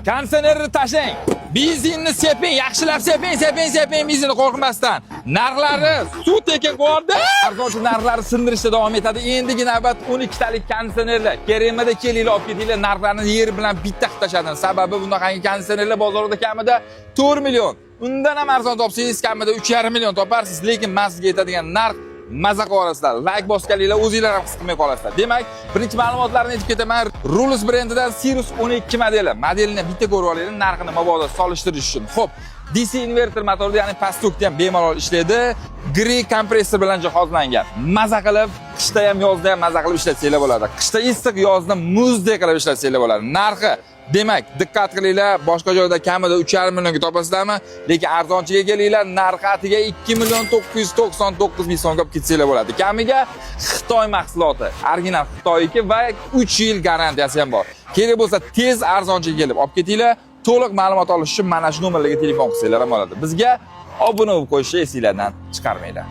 Konditsionerni tashlang. Benzinni seping, yaxshilab seping, seping, seping benzinni qo'rqmasdan. Narxlari suv tekin qo'ydi. Arzonchi narxlari sindirishda davom etadi. Endigi navbat 12 talik konditsionerlar. Kerakmidi, kelinglar, olib ketinglar, narxlarni yer bilan bitta qilib tashladim. Sababi bunaqangi konditsionerlar bozorda kamida 4 million. Undan ham arzon topsangiz, kamida 3,5 million toparsiz, lekin men sizga aytadigan narx, maza qilib olasizlar. Layk bosganinglar o'zinglar ham his qilmay qolasizlar. Demak, birinchi ma'lumotlarni aytib ketaman. Rulus brendidan Sirius 12 modeli. Modelini bitta ko'rib olinglar, narxini mabodo solishtirish uchun. Xo'p, DC inverter motorida, ya'ni past tokda ham bemalol ishlaydi. Gree kompressor bilan jihozlangan. Maza qilib, qishda ham, yozda ham maza qilib ishlatsanglar bo'ladi. Qishda issiq, yozda muzdek qilib ishlatsanglar bo'ladi. Narxi, demak, diqqat qilinglar, boshqa joyda kamida 3,5 millionga topasizlarmi? Lekin arzonchiga kelinglar, narxi atiga 2 million 999 ming so'mga olib ketsanglar bo'ladi. Kamiga Xitoy mahsuloti, original Xitoyniki va 3 yil garantiyasi ham bor. Kerak bo'lsa, tez arzonchiga kelib olib ketinglar. To'liq ma'lumot olish uchun mana shu nomerlarga telefon qilsanglar ham bo'ladi. Bizga obuna bo'lib qo'yishni esinglardan chiqarmanglar.